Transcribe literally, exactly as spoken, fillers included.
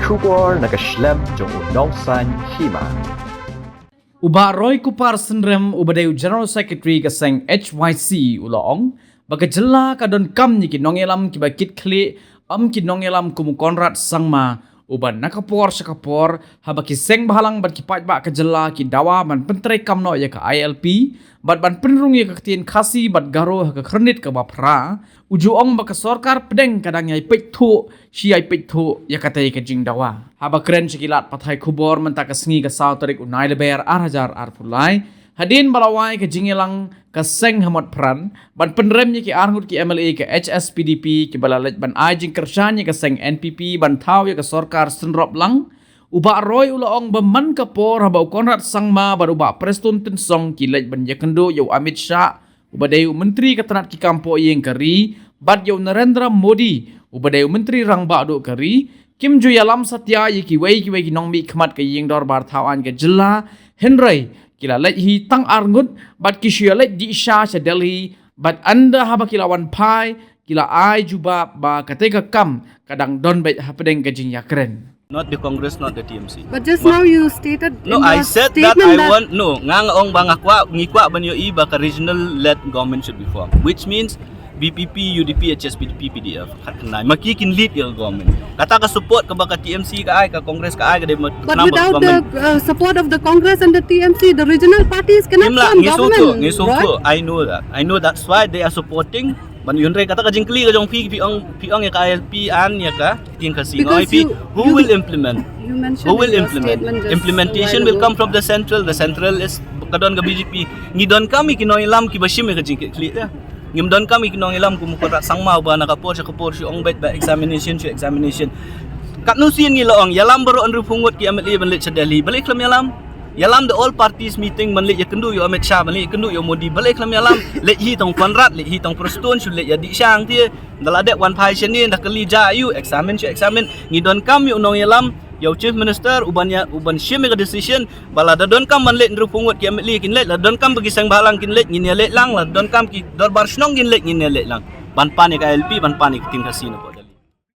Khubor na ka shlem jong u Nongsaiñ Hima. U Bah Roy Kupar Synrem, uba dei u General Secretary ka seng H Y C, u la ong ba ka jylla ka donkam ïa ki nongïalam kiba kit khlieh, ym ki nongïalam kum u Conrad Sangma, uba na ka por sha ka por, haba ki seng bhalang bad ki paidbah ka jylla ki dawa ban pyntreikam noh ïa ka I L P bad ban pynrung ïa ka ktien Khasi bad Garo ha ka khyrnit kaba phra, u ju ong ba ka sorkar pdeng ka dang ïai peit thuh shi ïai peit thuh ïa katei ka jingdawa. Haba kren sha ki lad pathai khubor mynta ka sngi ka saw tarik u Nailaber ar hajar arphew lai, hadien ba la wai ka jingïalang ka seng ha Motphran ban pynrem ïa ki arngut ki M L A ka H S P D P kiba la leit ban ai jingkyrshan ïa ka seng N P P ban thaw ïa ka sorkar synrop lang, u Bah Roy u la ong ba man ka por haba u Conrad Sangma bad u Bah Prestone Tynsong ki leit ban ïakynduh ïa u Amit Shah, uba dei u Myntri ka tnat ki kam poh ïing ka ri, bad ïa u Narendra Modi, uba dei u Myntri Rangbah Duh ka ri, kim ju ïalam satia ïa kiwei kiwei ki nongmihkhmat ka ïing dorbar thaw aiñ ka jylla, hynrei ki la leit hi tang arngut bad ki shu ïaleit dih sha sha Delhi, bad ynda haba ki la wan phai ki la ai jubab ba katei ka kam ka dang don beit hapdeng ka jingïakren. Not the Congress, not the T M C. But just now you stated No, in I your said that statement I that want, no, nga nga ong ba nga kwah, ngi kwah ban ïohi ba ka regional led government should be formed, which means V P P, U D P, H S P D P, P D F. Khat khyndai. Ma ki kin lead ïa ka government. Kata ka support kaba ka T M C ka ai, ka Congress ka ai, ka dei ma-, But khnang ba without the government uh, support of the Congress and the T M C, the regional parties cannot Kim lah, form ngi suk tu, government, ngi suk right? tu. I know that. I know that's why they are supporting. Ban yun re kata ka jingkylli ka jong phi, phi ong, phi ong ïa ka I L P and ïa ka ktien Khasi. Because Ong phi, you, who you, will implement? You mentioned Who in will your implement? statement just a Implementation while will ago. come from the central. The central is ka don ka B J P. Ngi donkam ïa ki nongïalam kiba shim ïa ka jingkitkhlieh te. Ngim donkam ïa ki nongïalam kum u Conrad Sangma uba na ka por sha ka por shu ong beit ba examination shu examination. Katno sien ngi la ong ïalam baroh hynriewphew ngut ki M L A ban leit sha Delhi. Balei khlem ïalam? Ïalam the all parties meeting ban leit ïakynduh ïa u Amit Shah, ban leit ïakynduh ïa u Modi, balei khlem ïalam? Leit hi tong Conrad, leit hi tong Prestone, shu leit ïa dih shang te. Da la dep wan phai shane, da kylli ja ïa u, examine shu examine. Ngi donkam ïa u nongïalam, ïa u Chief Minister, u ban ïa, u ban shim ïa ka decision, ba lada donkam ban leit hynriewphew ngut ki M L A kin leit, lada donkam ba ki seng bhalang kin leit, ngin ïaleit lang, lada donkam ki dorbar shnong kin leit, ngin ïaleit lang. Ban pan ïa ka I L P, ban pan ïa ka ktien Khasi na